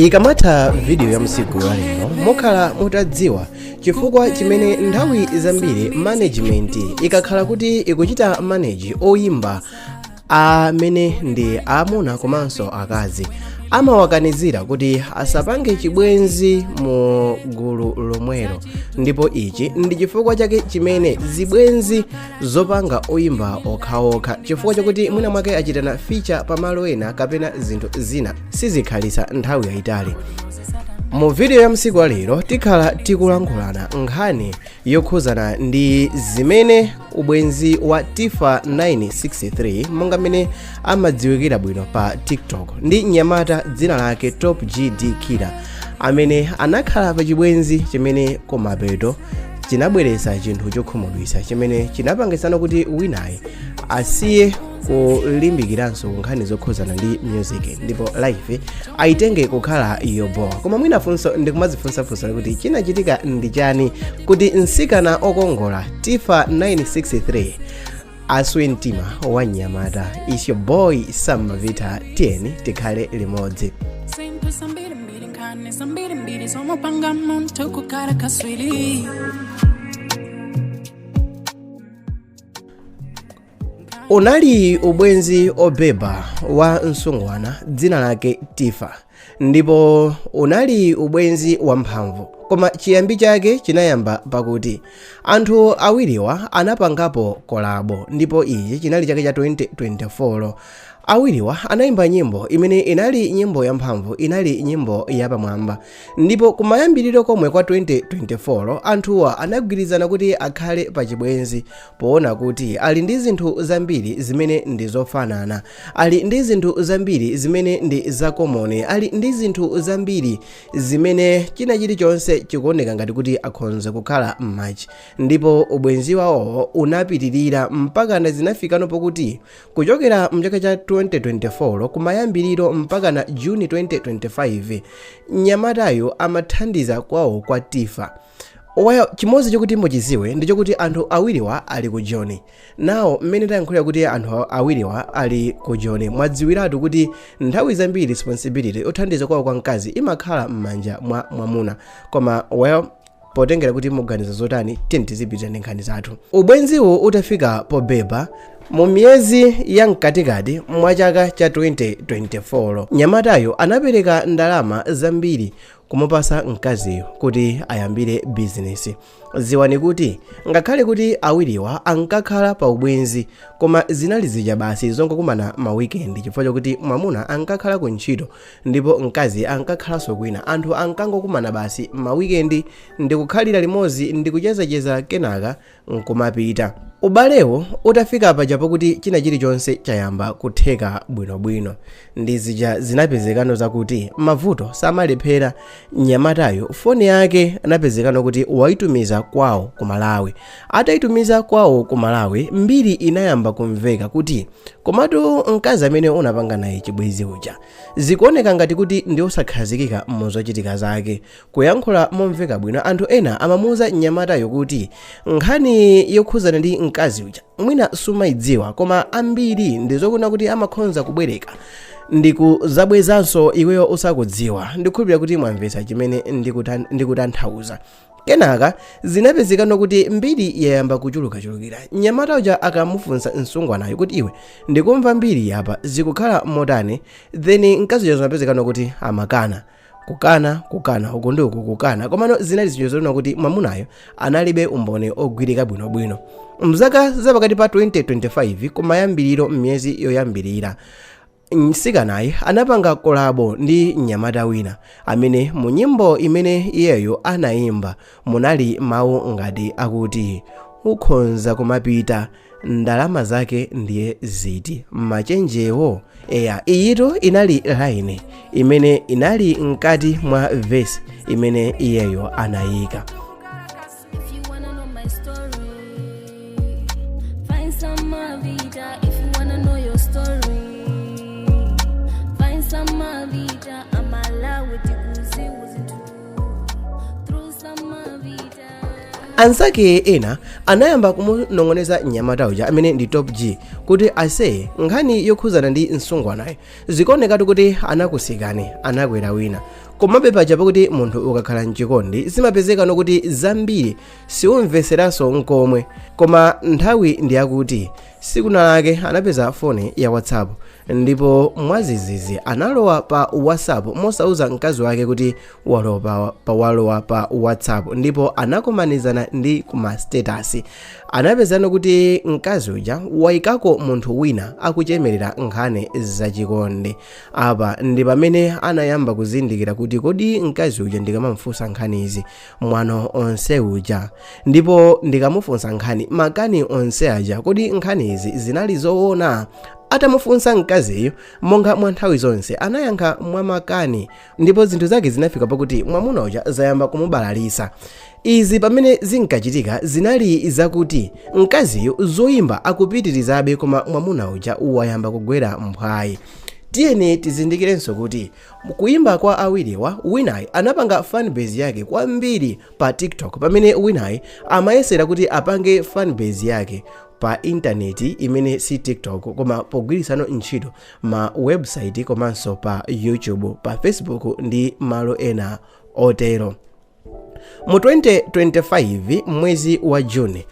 Ikamatha video ya msiku wa lero, mukhala mutadziwa chifukwa chimene nthawi zambiri management ikakhala kuti ikuchita manage oyimba amene ndi amuna komanso akazi, amawakanizira kuti asapange chibwenzi mu gulu lomwelo. Ndipo ichi ndi chifukwa chake chimene zibwenzi zopanga oyimba okhaokha, chifukwa chakuti mwina mwake achitana feature pamalo ena kapena zinthu zina, sizikhalisa nthawi yayitali. Mu video ya msiku wa lero tikhala tikulankhulana nkhani yokhuzana ndi zimene ubwenzi wa Tifa 963, monga mmene amadziwikira bwino pa TikTok, ndi mnyamata dzina lake Top GD Killer, amene anakhala pa chibwenzi chimene kumapeto chinabweretsa chinthu chokhumudwitsa chimene chinapangisana kuti winayi asiye kulimbikiranso ku nkhani zokhuzana ndi music ndipo life ayitenge kukhala yobowa. Koma mwina funso ndikumazifunsafunsa kuti chinachitika ndi chani kuti mtsikana okongola Tifa 963 aswe mtima wa mnyamata? Is your boy Sam Mavita, tiyeni tikhale limodzi. Zinthu zambirimbiri, nkhani zambirimbiri zomupanga munthu kukhala kaswiri. Unali ubwenzi obeba wa msungwana dzina lake Tifa, ndipo unali ubwenzi wamphamvu, koma chiyambi chake chinayamba pakuti anthu awiriwa anapangapo collabo, ndipo ichi chinali chaka cha 2024. Awiriwa anayimba nyimbo imene inali nyimbo yamphamvu, inali nyimbo yapamwamba. Ndipo kumayambiriro komwe kwa 2024 anthuwa anagwirizana kuti akhale pachibwenzi, poona kuti ali ndi zinthu zambiri zimene ndi zofanana, ali ndi zinthu zambiri zimene ndi za common, ali ndi zinthu zambiri zimene china chilichonse chikuoneka ngati kuti akhonza kukhala match. Ndipo ubwenzi wawo unapitirira mpakana zinafikano pokuti kuchokera mchaka cha 2024 kumayambiriro mpakana Juni 2025, mnyamatayo amathandiza kwawo kwa Tifa. Well, chimodzi chokuti muchiziwe ndi chokuti anthu awiriwa ali ku Joni. Nawo mmene tayankhulira kuti anthu awiriwa ali ku Joni, mwadziwiratu kuti nthawi zambiri responsibility yothandiza kwawo kwa mkazi imakhala m'manja mwa mwamuna. Koma well, potengera kuti muganiza zotani, tiyeni tizipita ndi nkhani zathu. Ubwenziwu utafika pobeba mu miyezi ya mkatikati mwa chaka cha 2024, mnyamatayo anapereka ndalama zambiri kumupasa mkaziyo kuti ayambire bizinesi. Ziwani kuti ngakhale kuti awiriwa ankakhala pa ubwenzi, koma zinali zija basi zongokumana ma weekend, chifukwa chokuti mwamuna ankakhala ku ntchito ndipo mkazi ankakhalanso kwina. Anthu ankangokumana basi ma weekend ndikukhalira limodzi ndikuchezacheza, kenaka nkumapita. Ubalewo utafika paja pokuti china chilichonse chayamba kutheka bwinobwino, ndi zija zinapezekano zakuti mavuto samalephera. Mnyamatayo foni yake anapezekano kuti waitumiza kwawo ku Malawi. Atayitumiza kwawo ku Malawi, mbiri inayamba kumveka kuti komatu mkazi amene unapanga naye chibwenzi uja zikuoneka ngati kuti ndi osakhazikika mu zochitika zake. Kuyankhula momveka bwino, anthu ena amamuuza mnyamatayo kuti nkhani yokhuzana ndi mkazi uja mwina sumayidziwa, koma ambiri ndizokuna kuti amakhonza kubwereka ndikuzabwezanso iweyo usakudziwa. Ndikukhulupirira kuti mwamvetsa chimene ndikutanthauza. Kenaka zinapezekano kuti mbiri yayamba kuchulukachulukira. Mnyamata uja akamufunsa msungwanayo kuti iwe, ndikumva mbiri yapa, zikukhala motani? Then mkazi uja zinapezekano kuti amakana, kukana, kukana uku ndi uku, kukana. Komano zinali zinthu zoona kuti mwamunayo analibe umboni ogwirika bwinobwino. Mzaka zapakati pa 2025 kumayambiriro, m'miyezi yoyambirira, mtsikanayi anapanga collabo ndi mnyamata wina amene mu nyimbo imene iyeyo anayimba munali mawu ngati akuti ukhonza kumapita, ndalama zake ndiye ziti, machenjewo. Eya, iyitu inali line imene inali mkati mwa verse imene iyeyo anayika. If you wanna know my story, find Sam Mavita. If you wanna know your story, find Sam Mavita. I'm allowed to through Sam Mavita. Anzake ena anayamba kumunong'oneza mnyamata uja amene ndi Top G kuti, "Ase, nkhani yokhuzana ndi msungwanayo zikuonekatu kuti anakusikani, anakwera wina." Komabe paja pakuti munthu ukakhala mchikondi zimapezekano kuti zambiri siumveseranso nkomwe. Koma nthawi ndi yakuti siku lake anapeza foni ya WhatsApp, ndipo mwazizizi analowa pa WhatsApp mosauza mkazi wake kuti walowa pa WhatsApp, ndipo anakumanizana ndi kuma status. Anapezano kuti mkazi uja wayikako munthu wina akuchemerera nkhani zachikondi. Apa ndi pamene anayamba kuzindikira kuti, kodi mkazi uja ndikamamfunsa nkhanizi mwano onse uja, ndipo ndikamufunsa nkhani makani onse aja, kodi nkhanizi zinali zoona? Atamufunsa mkaziyo, monga mwa nthawi zonse, anayankha mwamakani, ndipo zinthu zake zinafika pakuti mwamuna uja zayamba kumubalalisa. Izi pamene zinkachitika zinali zakuti mkaziyo zoyimba akupitirizabe, koma mwamuna uja wayamba kugwera mphwayi. Tiyeni tizindikirenso kuti kuyimba kwa awiriwa, winayi anapanga fanbase yake kwambiri pa TikTok, pamene winayi amayesera kuti apange fanbase yake pa intaneti imene si TikTok, koma pogwirisano ntchito ma website komanso pa YouTube, pa Facebook ndi malo ena otero. Mu 2025, mwezi wa Juni,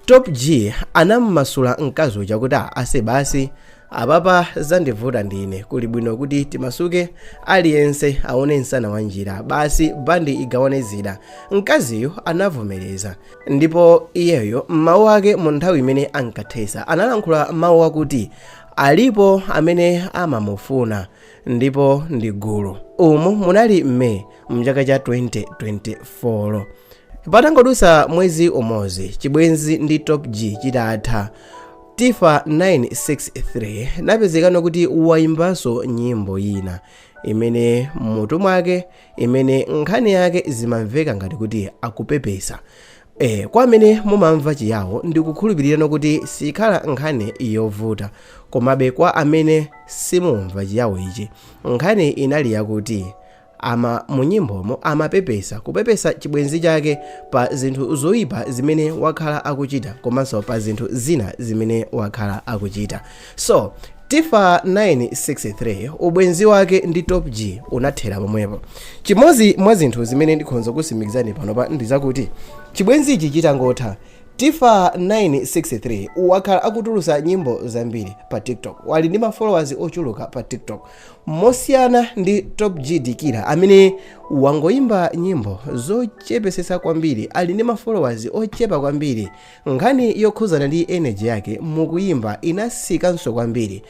Top G anammasula mkazi uja kuti, "Ase, basi, apapa zandivuta ndine, kuli bwino kuti timasuke, aliyense aone msana wa njira, basi bandi igawane zida." Mkaziyo anavomereza, ndipo iyeyo mawu ake mu nthawi imene ankathesa analankhula mawu akuti alipo amene amamufuna ndipo ndi gulu. Umu munali Meyi mchaka cha 2024. Patangodusa mwezi umodzi chibwenzi ndi Top G chitatha, Tifa 963 napezekano kuti wayimbanso nyimbo ina imene mutu mwake, imene nkhani yake zimamveka ngati kuti akupepesa. Kwa amene mumamva Chiyawo, ndikukhulupirirano kuti sikhala nkhani yovuta. Komabe kwa amene simumva Chiyawo ichi, nkhani inali yakuti ama munyimbomo amapepesa, kupepesa chibwenzi chake pa zinthu zoyipa zimene wakhala akuchita komanso pa zinthu zina zimene wakhala akuchita. So Tifa 963, ubwenzi wake ndi Top G unathera pomwepo. Chimodzi mwa zinthu zimene ndikhonza kusimikizani panopa ndi zakuti chibwenzi ichi chitangotha, Tifa 963 wakhala akutulusa nyimbo zambiri pa TikTok, wali ndi ma followers ochuluka pa TikTok, mosiyana ndi Top G Dikira amene wangoyimba nyimbo zochepesesa kwambiri, ali ndi ma followers ochepa kwambiri. Nkhani yokhuzana ndi energy yake mukuyimba inasikanso kwambiri.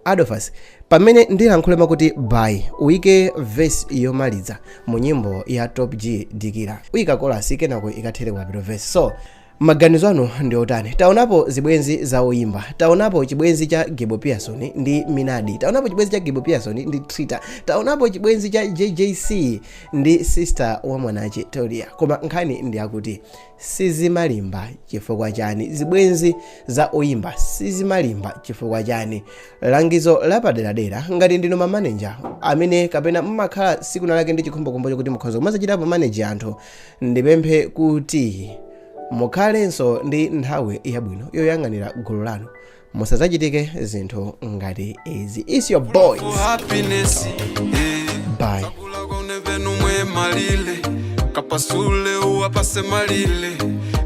Adolphus, pamene ndilankhule makuti bye, uyike verse yomaliza mu nyimbo ya Top G Dikira, uyika chorus, kenako ikathere kumapeto verse. So maganizo anu ndi otani? Taonapo zibwenzi za oyimba, taonapo chibwenzi cha Gibo Pearson ndi Minadi, taonapo chibwenzi cha Gibo Pearson ndi Trita, taonapo chibwenzi cha JJC ndi sister wa Mwanache Tolia, koma nkhani ndi akuti sizimalimba chifukwa chani? Zibwenzi za oyimba sizimalimba chifukwa chani? Langizo lapaderadera, ngati ndinu mamaneja amene kapena mmakhala siku lake ndi chikhumbokhumbo chokuti mukhoza kumazachitapo manage anthu, ndipemphe kuti mukhalenso ndi nthawi yabwino yoyang'anira gulu lanu, musadzachitike zinthu ngati izi. Is your boys. Happiness, eh. Bye. Sakula kone venu mwe malile kapasule uwapase malile,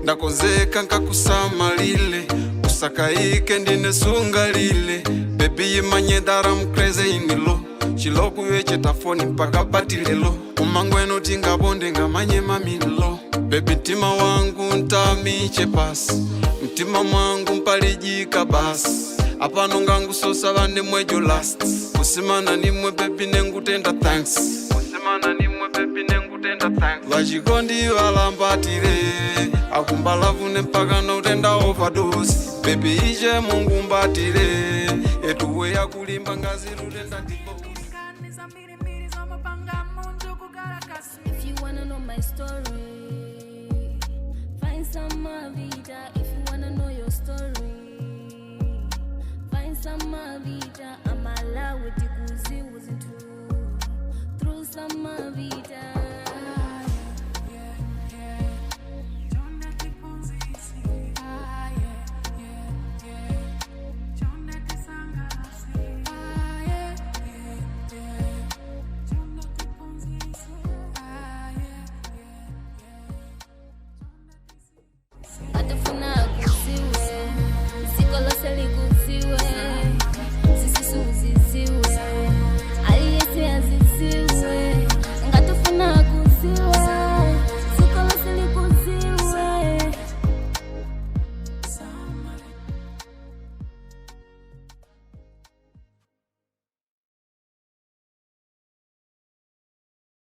ndakonzeka nkakusamalile, usakaike ndine sungalile. Baby, yimanye that I'm crazy in love, chilokuye chetafoni mpaka patilelo umangweno tingabonde ngamanye mamilo. Baby, mtima wangu ntamiche pasi, mtima mwangu mpalijika basi, apano ngangusosa vane mwejo last kusimana nimwe. Baby, nengutenda thanks, kusimana nimwe. Baby, nengutenda thanks. Vachikondi valambatire akumbalavune mpaka notenda overdose. Baby, ije mungumbatire etuwe yakulimba ngazi rutenda ndipo. If you wanna know my story, find some Mavita. If you wanna know your story, find some Mavita. I'm allowed to through some Mavita. Sindifuna.